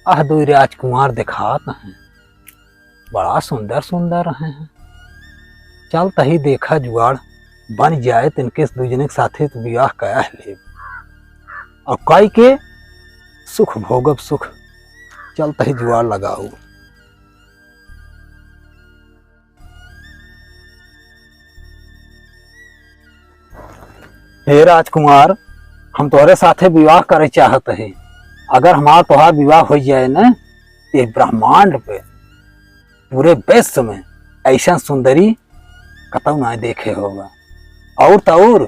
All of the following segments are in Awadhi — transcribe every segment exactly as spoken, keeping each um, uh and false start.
अह दुई राजकुमार देखात हैं, बड़ा सुंदर सुंदर हैं। चल तही देखा जुगाड़ बन जाए, तिनके दुई जने के साथे तो बियाह कया लेब। अब काई के सुख भोगब सुख। चल तही जुगाड़ लगाऊ। हे राजकुमार, हम तोहरे साथे विवाह करे चाहत ही। अगर हमार तोहार विवाह होइ जाए न, तो ये ब्रह्मांड पे, पूरे विश्व में ऐसन सुंदरी कतौ ना देखे होगा। और तो और,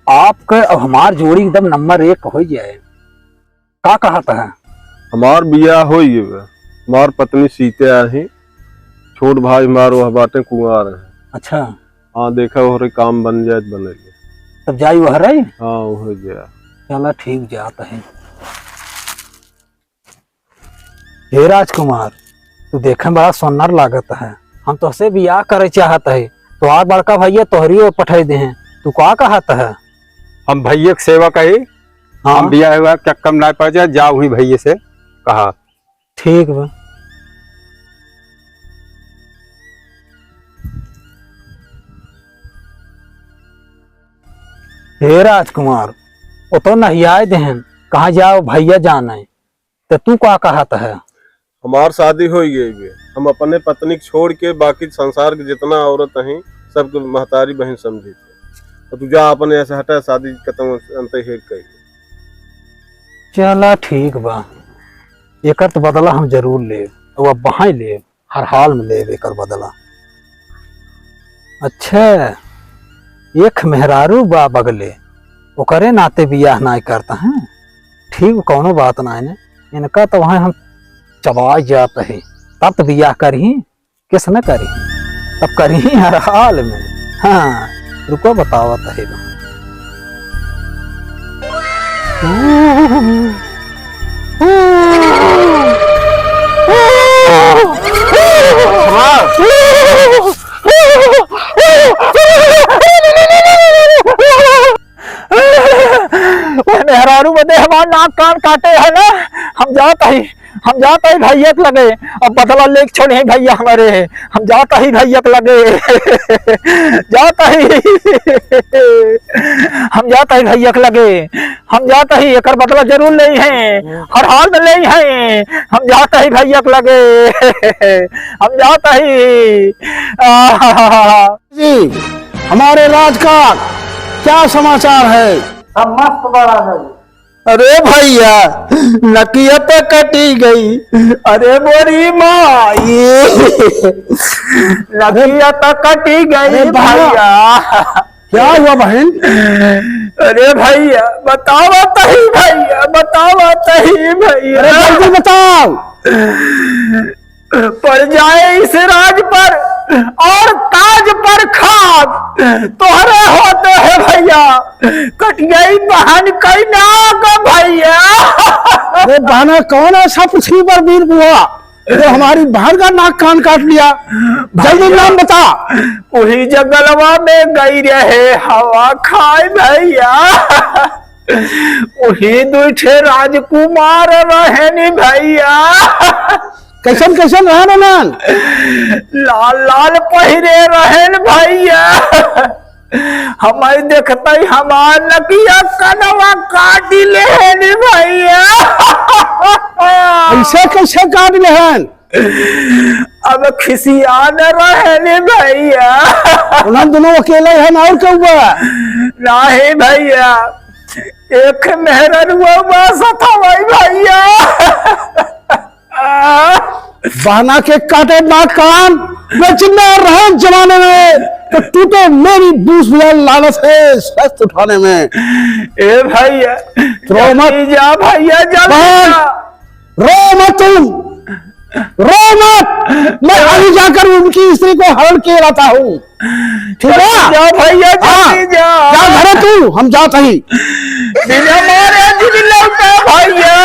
आपके अब हमार जोड़ी एकदम नंबर एक होइ जाए। का कहत है? हमार बियाह होइ गए बा। हमार पत्नी सीते आही, छोट भाई हमार वह बाटे कुंवार है। अच्छा। हाँ, देखा ओहरे काम बन जाए त बने ले। तब जाई वह रही? हाँ, वह जाए। चला ठीक, जात है। हे राजकुमार, तू देखे में बड़ा सोनर लागत है, हम तोहसे बियाह करे चाहत है, तोहार बड़का भैया तोहरी ओर पठाई दे हैं, तू का कहत है? हम भैया के सेवा कही, हाँ। हम बियाह हुआ क्या कम ना पड़ जाए, जाओ ही भैया से कहा। ठीक बा। हे राजकुमार, वो तो नहियाए देहन, कहाँ जाओ भैया जाने, तो तू का कहत है? हमार शादी होइ गई बे, हम अपने पत्नी के छोड़ के बाकी संसार के जितना औरत हैं, सबके महतारी बहन समझी थे। और तू जा अपने यहाँ से हटा, शादी खत्म, अंत हेर कही। चला ठीक बा, एकर तो बदला हम जरूर लेब, और अब बहाई लेब, हर हाल में लेब एकर बदला। अच्छा, एक मेहरारू बा बगले, ओकरे नाते बियाह नाय करता हैं, ठीक, कौनो बात नाय ने, इनका तो वहाँ हम चबाई जात है, तब तो बियाह करही, किस न करी, तब करही हर हाल में। हाँ, रुको बतावत है। ओए मेहरारू बदे हमार नाक कान काटे है ना, हम जात ही, हम जात ही भैया के लगे, अब बदला लेके छोड़े हैं भैया हमारे, हम जात ही भैया के लगे, जात ही, हम जात ही भैया के लगे, हम जात ही, एकर बदला जरूर ले हैं, हर हाल में ले हैं, हम जात ही भैया के लगे, हम जात ही। आहा। जी, हमारे राज का क्या समाचार है? सब मस्त बड़ा है। अरे भैया, नकिया तो कटी गई। अरे मोरी माई, नकिया तो कटी गई अरे भैया। भैया। क्या हुआ बहन? अरे भैया, बतावा तही भैया, बतावा तही भैया। अरे जल्दी बताओ। पड़ जाए इस राज पर और ताज पर खाज, तोहरे होते हैं भैया, कट गई बहन कई नाग भैया। अरे बहना, कौन ऐसा पृथ्वी पर वीर हुआ जो हमारी बहन का नाक कान काट लिया? जल्दी भैया, नाम बता। वही जंगलवा में गई रहे हवा खाए भैया। वही दुई ठे राजकुमार रहेन भैया। कैसन कैसन रहन उन्हन? लाल लाल पहिरे रहेन भैया। हमारी देखते ही हमार नकिया कनवा काटी लेन भैया। ऐसे कैसे काट लेहन? अब खिसिया न रहेन भैया। उन्हन दोनों अकेले हैं और केहू बा? नहीं भैया, एक मेहररुआ बा सथवई भैया। बहना के काटे ना कान, मैं जिंदा रहन जमाने में, तो टूटे मेरी बूझ भैया लालच है शस्त्र उठाने में। ए भैया, रो मत। जल्दी जा भैया, जल्दी बहन, जा। रो मत तुम, रो मत। मैं अभी जाकर उनकी स्त्री को हरण किए लाता हूँ। ठीक है? जल्दी जा भैया, हाँ, जल्दी जा। जा घरे तू, हम जात ही। बिना मारे जी लौटा भैया।